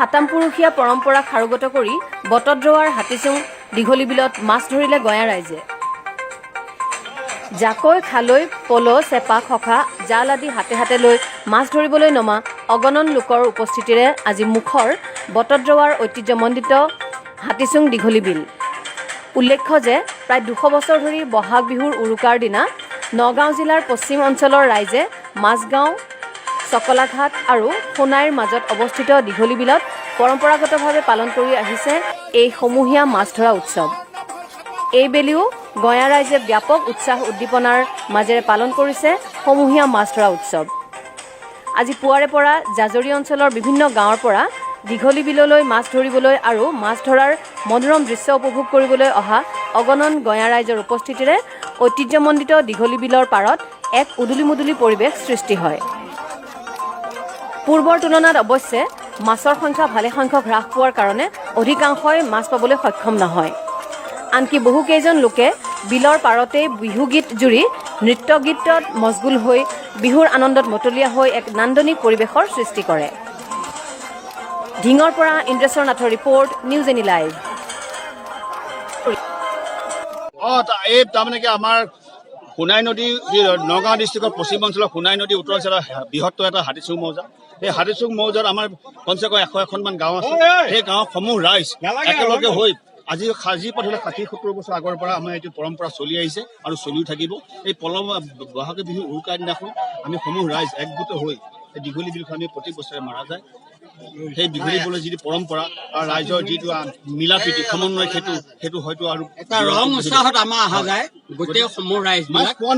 সাতামপুৰুষীয়া পৰম্পৰা সাৰোগত কৰি বটদ্ৰৱাৰ হাতীচুং দীঘলী বিলত মাছ ধৰিলে গঞা ৰাইজে। জাকৈ, খালৈ, পল, চেপা, খখা, জাল আদি হাতে হাতে লৈ মাছ ধৰিবলৈ নমা অগণন লোকৰ উপস্থিতিৰে আজি মুখৰ বটদ্ৰৱাৰ ঐতিহ্যমণ্ডিত হাতীচুং দীঘলী বিল। উল্লেখ্য যে প্ৰায় 200 বছৰ ধৰি বহাগ বিহুৰ উৰুকাৰ দিনা নগাঁও জিলাৰ পশ্চিম অঞ্চলৰ ৰাইজে মাজগাঁও, চকলাঘাট আৰু সোণাইৰ মাজত অৱস্থিত দীঘলী বিলত পৰম্পৰাগতভাৱে পালন কৰি আহিছে এই সমূহীয়া মাছ ধৰা উৎসৱ। এইবেলিও গঞা ৰাইজে ব্যাপক উৎসাহ উদ্দীপনাৰ মাজেৰে পালন কৰিছে সমূহীয়া মাছ ধৰা উৎসৱ। আজি পুৱাৰে পৰা জাজৰি অঞ্চলৰ বিভিন্ন গাঁৱৰ পৰা দীঘলী বিললৈ মাছ ধৰিবলৈ আৰু মাছ ধৰাৰ মনোৰম দৃশ্য উপভোগ কৰিবলৈ অহা অগণন গঞা ৰাইজৰ উপস্থিতিৰে ঐতিহ্যমণ্ডিত দীঘলী বিলৰ পাৰত এক উদুলি মুদুলি পৰিৱেশ সৃষ্টি হয়। পূৰ্বৰ তুলনাত অৱশ্যে মাছৰ সংখ্যা ভালেসংখ্যক হ্ৰাস পোৱাৰ কাৰণে অধিকাংশই মাছ পাবলৈ সক্ষম নহয়। আনকি বহুকেইজন লোকে বিলৰ পাৰতেই বিহুগীত জুৰি নৃত্য গীতত মচগুল হৈ বিহুৰ আনন্দত মতলীয়া হৈ এক নান্দনিক পৰিৱেশৰ সৃষ্টি কৰে। ঢিঙৰ পৰা ইন্দ্ৰেশ্বৰ নাথৰ ৰিপৰ্ট, নিউজ এনি লাইভ। এই তাৰমানে কি, আমাৰ সোণাই নদী, যি নগাঁও ডিষ্ট্ৰিক্টৰ পশ্চিম অঞ্চলৰ সোণাই নদী উত্তৰ অঞ্চলৰ বৃহত্তৰ এটা হাতীচুং মৌজা। সেই হাতীচুং মৌজাত আমাৰ কমচে কম 101খনমান গাঁও আছে। সেই গাঁওসমূহ ৰাইজ একেলগে হৈ আজি সাজি পথলে 60-70 বছৰ আগৰ পৰা আমাৰ এইটো পৰম্পৰা চলি আহিছে আৰু চলিও থাকিব। এই পলম বহাগ বিহু উৰুকাৰ দিনাখন আমি সমূহ ৰাইজ একগোট হৈ এই দীঘলী বিলখন আমি প্ৰতি বছৰে মাৰা যায়। সেই দীঘলী বিলৰ যিটো পৰম্পৰা আৰু ৰাইজৰ যিটো মিলা প্ৰীতি, সমন্বয়, সেইটো হয়তো আৰু এটা ৰং উৎসাহত আমাৰ অহা যায় গোটেই সমূহ ৰাইজ। মাছ পোৱা